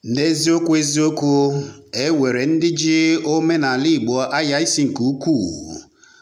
N'eziokwu eziokwu, e nwere ndị ji omenala Igbo aya isi nke ukwuu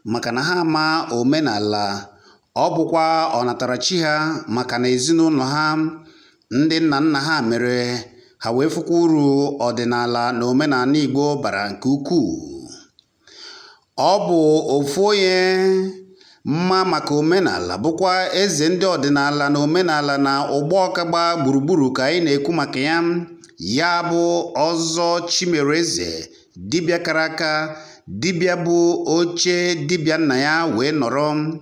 maka na ha ama omenala, ọ bụkwa ọnatarachi ha maka na ezinụlọ ha, ndị nna nna ha mere ha wee fụkwa uru ọdịnala na omenala Igbo bara nke ukwuu. Ọ bụ ofu onye mma maka omenala bụkwa eze ndị ọdịnala na omenala na Ụgbọka gbaa gburugburu ka anyị na-ekwu maka ya. Ya bụ Ọzọ Chimereze, dibịa kara aka, dibịa bụ oche dibịa nna ya wee nọrọ.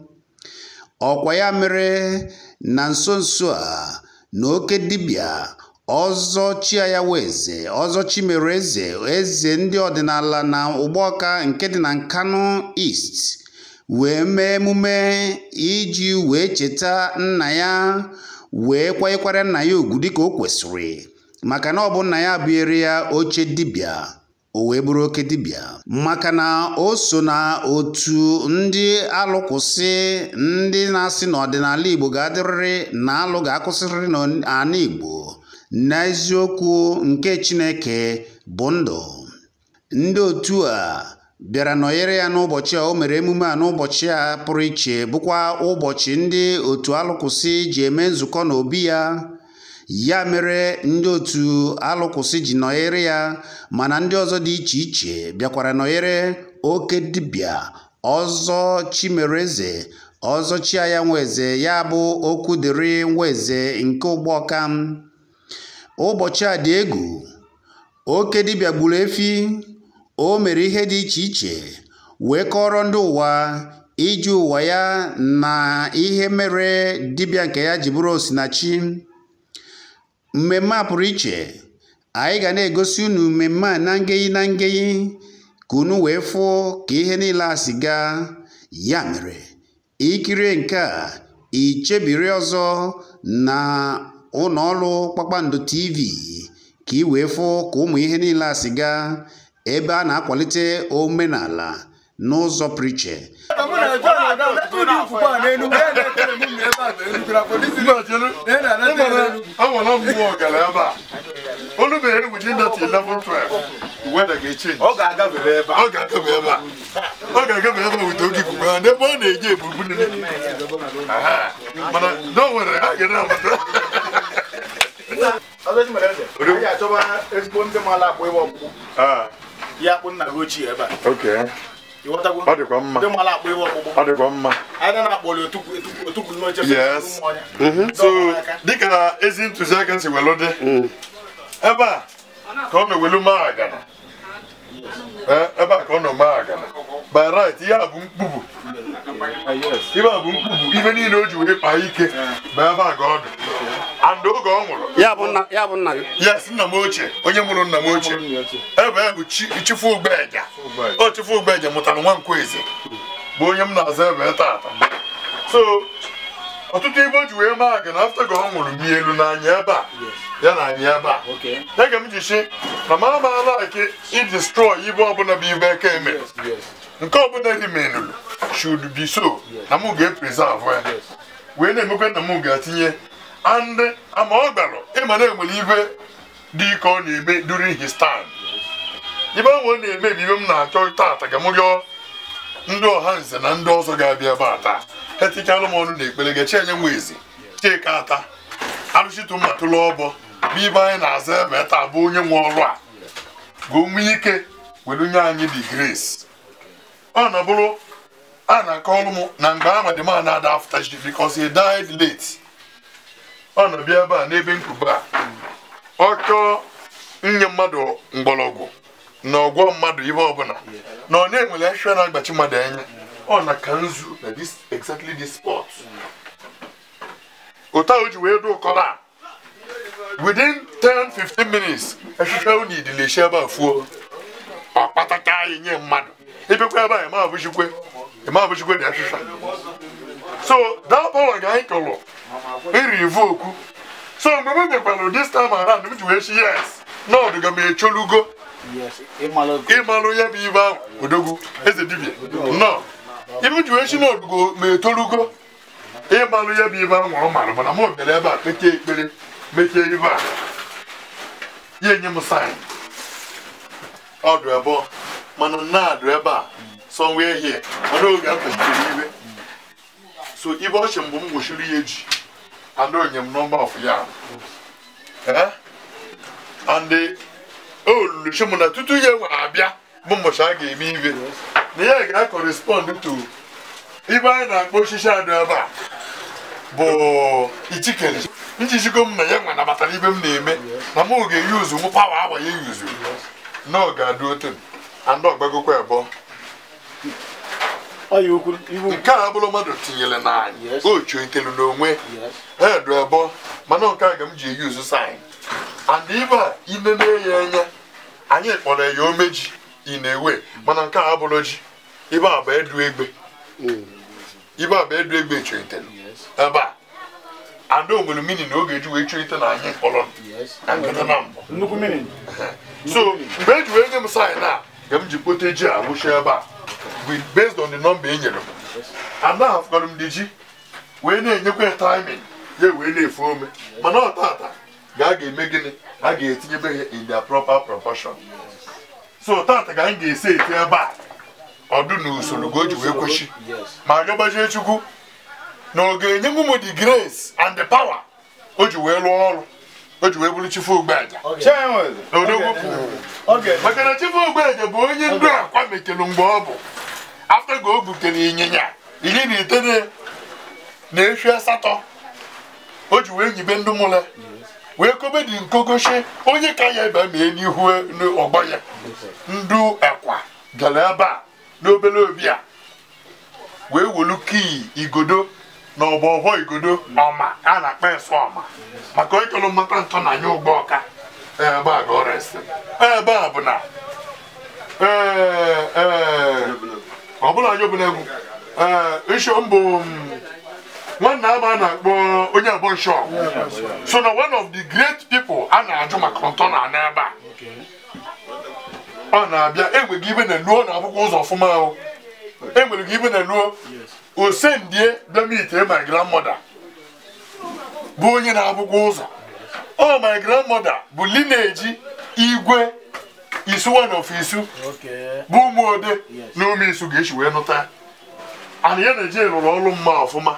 Ọkwa ya mere na nso nso a na oke dibịa Ọzọ Chiayanweze, Ọzọ Chimereze, eze ndị ọdịnala na Ụgbọka nke dị na Nkanu East wee mee emume iji wee cheta nna ya wee kwanyekwara nna ya ugwu dịka o kwesịrị, maka na ọ bụ nna ya bunyere ya oche dibịa, o wee bụrụ oke dibịa, maka na o so na otu ndị alụkwụsị ndị na-asị na ọdịnala Igbo ga-adịrịrị na alụ ga-akwụsịrịrị n'ala Igbo. N'eziokwu nke Chineke bụ ndụ. Ndị otu a bịara nọnyere ya n'ụbọchị a o mere emume a n'ụbọchị a pụrụ iche, bụkwa ụbọchị ndị otu alụkwụsị ji eme nzukọ n'obi ya. Ya mere ndị otu alụkwụsị ji nọnyere ya, mana ndị ọzọ dị iche iche bịakwara nọnyere oke dibịa Ọzọ Chimereze, Ọzọ Chiayanweze, ya bụ Okwudịrị Nweze nke Ụgbọka. Ụbọchị a dị egwu. Oke dibịa gburu efi, o mere ihe dị iche iche wee kọrọ ndị ụwa iji ụwa ya na ihe mere dibịa nke ya ji bụrụ osinachi. Mmemme a pụrụ iche, anyị ga na-egosi unu mmemme a na ngeyi na ngeyi ka unu wee fụ ka ihe niile a si gaa. Ya mere, ikirie nke a, ichebiri ọzọ na ụlọ ọrụ Kpakpando TV ka ị wee fụ ka ụmụ ihe niile a si gaa, ebe a na-akwalite omenala n'ụzọ pụrụ iche. Anyị achọba ezigbo ndị maara akpụ ịwa ọkpụkpụ. Ya akpụ nna gị ochie ebe a. Ọ dịkwa mma. Ndị maara akpụ ịwa ọkpụkpụ. Ọ dịkwa mma. Anyị na-akpọli otukwu n'oche. Yes. So dịka ezi ntụziaka si welu dị ebe a ka ọ na-ewelu maa agana. Ebe a ka ọ nọ maa agana. By right, ihe a bụ mkpụbu. Ihe a bụ mkpụbu. Ife niile o ji wee kpaa ike bụ ebe a ka ọ dị. And oge ọ nwụrụ. Ya bụ nna gị? Yes, nna m ochie. Onye mụrụ nna m ochie. Ebe a bụ Chifu Ugbeja. O Chifu Ugbeja mụtara Nwankweze bụ onye m na-aza ebe taata. So ọtụtụ ibe o ji wee maa agana after ka ọ nwụrụ mie elu n'anya ebe a. Ya na anyị ebe a. Ya ka m ji si na m amaala ike i-destroy ibe ọbụla bụ ibe eke eme. Nke ọbụla dị menulu should be so. Na m ga-epreserve ya. Wee na-emekwa na m ga-atinye. And ama ọ gbalụ ịma na enwere ibe dị ike ọ na-eme during his time. Ibe ahụ ọ na-eme bụ ibe m na-achọ taata ka m rịọ ndị ọha nze na ndị ọzọ ga-abịa ebe a taa. Etichalụ m ọnụ na ekpere ga Chienye Nweze, Chika ata arụchitụ mma tụlụ ọbọ bụ ibe anyị na-aza ebe taa bụ onye nwe ọrụ a ka o nwee ike were nye anyị the grace. Ọ na bụrụ a na-akọrọ m na mgbe ahụ dị m na-ada after she because he died late. Ọ na-abịa ebe a n'ebe nkuba a ọ chọọ nye mmadụ mgbọrọgwụ na ọgwọ mmadụ ibe ọbụla na ọ na-enwere ahịhịa na-agbachi mmadụ anya ọ na ka nzu na this exactly this spot. Ụta o ji wee dị ụkọrọ a within 10-15 minutes ahịhịa unu idile si ebe a fuo ọ kpatacha anyị nye mmadụ ebekwa ebe a ịma abụchikwe dị ahịhịa. So that power ga anyị kọrọ irivoku. So mgbe m bịakwara this time around m ji wee sị yes na ọdụga m echolugo ịmalụ ya bụ ibe ahụ odogwu eze dibịa nọ ibe m ji wee sị na ọdụgo m etolugo ịmalụ ya bụ ibe ahụ ọ marụ mana m bịara ebe a kpekee ekpere mechie ibe a Ya enye m sign. Ọdụ ebe mana nna-adụ ebe a somewhere here. Mana oge a kwesịrị iwe. So ibe ọchị mbụ m gbochiri ya eji. And onye m number of ya. And the na tutu ya nwe abịa bụ mbọchị a ga-eme ibe. Na ya ga-correspond to ibe anyị na-akpọ osisi adụ ebe a bụ ichikere. Njijigo m na ya nwe nabatara ibe m na-eme na mụ ga-eyuzu mụ pawa awa ya eyuzu. Na ọ ga-adụ otu and ọ gbagokwa ebe. Nke a bụrụ mmadụ tinyere na anyị o chuitelu n'onwe edu ebe mana nke a ga m ji eyuzu sign. And ibe a inene ya anya anyị kpọrọ ya omeji ị na-ewe mana nke a abụrụ ji ibe a bụ edu egbe. Ibe a bụ edu egbe chuitelu ebe a. And o nwere meaning na oge eji wee chuite na anyị kpọrọ na nkịta na mbụ. Nnukwu meaning. So mgbe eji wee nye m sign a ga m ji kpote ji a wụchi ebe a based on the number e nyere m. And now afụkọrọ m dị ji wee na-enyekwa ya timing ya wee na-efu ome mana ọ tata ga a ga-eme gịnị a ga-etinyebe ha in their proper proportion. So tata ka anyị ga-esi eti ebe a ọdụ n'usoro ka o ji wee kwechi ma agabajie Chukwu na ọ ga-enye m the grace and the power o ji wee rụọ ọrụ o ji wee bụrụ Chifu Ugbeaja. Maka na Chifu Ugbeaja bụ onye ndụ akwa mekelu mgbe ọ bụ after ka o butere ịnyịnya 19 na efi 8 o ji wee nyibe ndụ mụle wee kobe dị nkogoshi onye ka ya ebe mee n'ihu ọgbọ ya ndụ ekwa bịara ebe a n'obere obi a wee wolu kii igodo na ọgbọgbọ igodo ọma a na-akpa eso ọma maka onye chọrọ mmata ntọ na anya ụgbọ ọka ebe a ga ọrest ebe a bụ na ọ bụla anya ọbụla egwu isho mbụ nwanne ama a na-akpọ onye abụọ nshọ so na one of the great people a na-ajụ maka ntọ na ana ebe a ọ na-abịa enweghị ibe na luo na akwụkwọ ụzọ ọfụma ahụ enwere gị ibe na luo osendie bịa meet my grandmother bụ onye na-abụkwa ụzọ. Oh, my grandmother bụ lineage igwe isu one of isu bụ ụmụode na ụmụ isu ga-esi wee nụta and ya na-eje rụrụ ọrụ mma ọfụma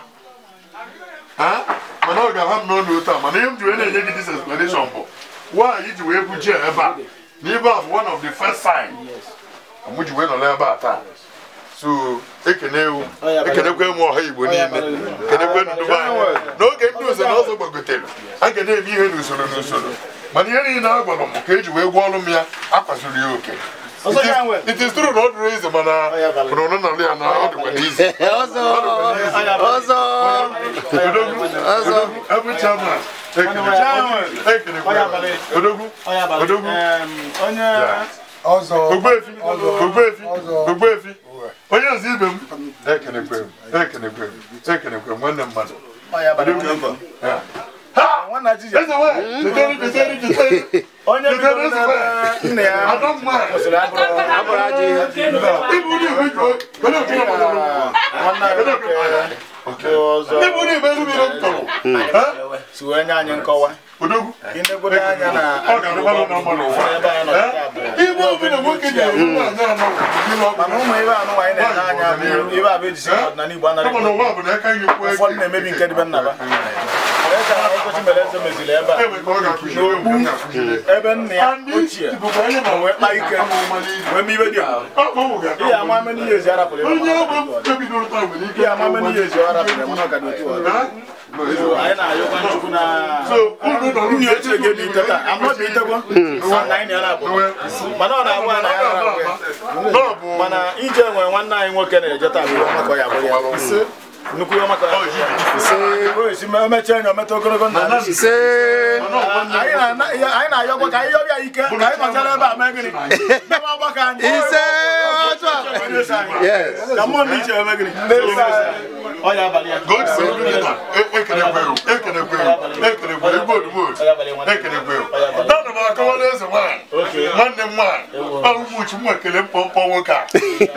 mana ọ ga-aha m n'ọnụ otu a mana ihe m ji wee na-enye gị this explanation bụ nwaanyị ji wee buje ebe a na ebe a bụ one of the first sign mụ ji wee nọrọ ebe a taa. So ekenekwe m ọha Igbo niile kenekwe ndụ anyị n'oge ndị ụzọ na ọzọ gbagotere a ga na-eme ihe n'usoro n'usoro mana ihe niile a gwara m ka eji wee gwa ọrụ m ya akwaziri ya oke. It is true na ọ dịrị ize mana ụnụ na ya na ọ dịkwa n'ize. Odogwu Odogwu Ogbuefi Ogbuefi Ogbuefi onye ọzọ ibe m ekenekwe m ekenekwe m ekenekwe m nwanne mmadụ. Onye bidoro nne ya kwụsịrị abụrụ ajọ ihe. Si wee nye anyị nkọwa inegodo anya na mana ụmụ ebe anụ anyị na-ele anya bụ ebe a bụ ejisi ọdịnala Igbo anaghị ụfọdụ na-emebi nke dịbe nnaba eze meziri ebe a n'okpu ebe nna ya ochie wee kpaa ike wee mee ibe dị ihe ama ame n'ihe ezi arapụrụ ihe ama ame n'ihe ezi arapụrụ mana ọ ka dị otu ọzọ. Anyị na-ayọkwa Chukwu na nne ochie ga-ebi ite taa amabi itekwa na anyị na-abụ mana ọ na-abụ na ya na-abụ ya mana ije nwere nwanne anyị nwoke na-eje taa bụ ọmakọ ya bụrụ ya nnukwu ihe ọmakọ ya emechaa enyi ometa ogologo nna anyị na-ayọkwa ka anyị yọbịa ike ka anyị nọchara ebe a mee gịnị mebe ọgbakọ anyị ka mmụọ ndị iche eme gịnị Ana m akọwara eze nwaanyị nwanne m nwaanyị ọrụmụchi m ekele mkpọmkpọ nwoke a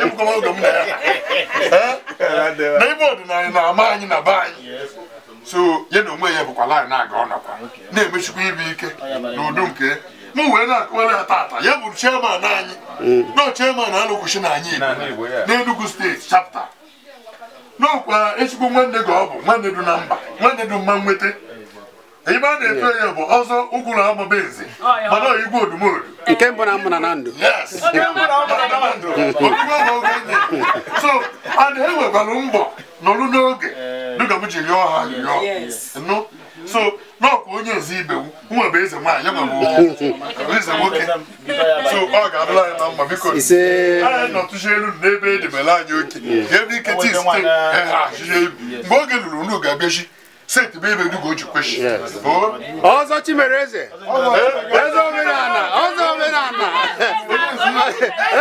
ebukọwa oge m na ya na ebe ọdịnala na-ama anyị na be anyị so ya na onwe ya bụkwa laanyị na-aga ọnọkwa na-emechikwa ibe ike na udo nke M wee na-akọwara ya tata ya bụ chairman anyị na chairman alụkwụchi na anyị Igbo n'Enugu steeti chapter n'ọkwa ezigbo nwanne gị ọ bụ nwanne du na mba nwanne du mma nweta ebe a na-eto ya bụ ọzọ ugwu na amaba eze mana ọ igwe odumodu nke mbụ na mbụ na ndụ. Yes. So and e nwekwara mbọ nọrụ n'oge dịka m ji rịọ ha rịọ nụ so n'ọkwa onye eze ibe nwa bụ eze nwaanyị ya bụ eze nwoke so ọ ga-adịla anyị na mma biko anyị nọtụchi elu n'ebe edebere anyị oke ebe ike tii ha mgbe oge lụrụ unu ga-abịachi seti bụ ebe dugo ji kweshi. Ọzọ Chimereze eze omenala ọzọ omenala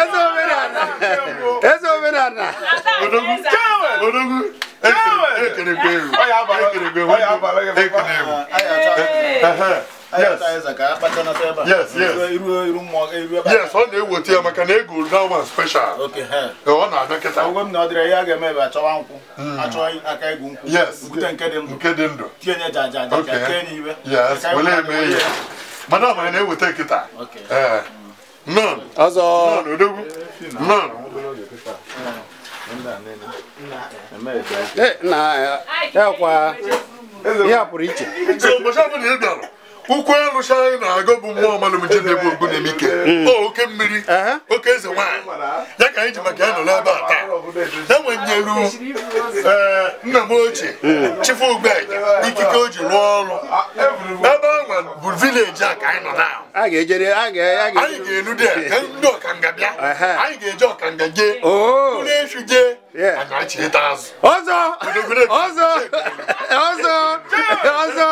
eze omenala eze omenala odogwu ekeregbe ewu ekeregbe ewu. Yes, yes. Yes, ọ na-eweta ya maka na ego that one special. Ọ na-abịa kịta. Yes. Nke dị ndụ. Yes, wele eme ihe. Madam anyị na-eweta kịta. None. Ọzọ. None, odogwu. None. Na ya kwa ya pụrụ iche. So ụbọchị ọbụla ị bịara ụkwụ alụcha anyị na-agụ bụ mmụọ malụmji na-ebu ogbu na-emike oke mmiri oke eze nwaanyị ya ka anyị ji maka ya nọrọ ebe a taa ya nwenyelu nna m ochie Chifu Ugbeja ikike o ji rụọ ọrụ ebe ahụ bụ vileji a ka anyị nọ na anyị ga-elu dị ndị ọkanga bịa anyị ga-eje ọkanga jee ụlọ efi jee anyị achịta azụ ọzọ ọzọ ọzọ ọzọ.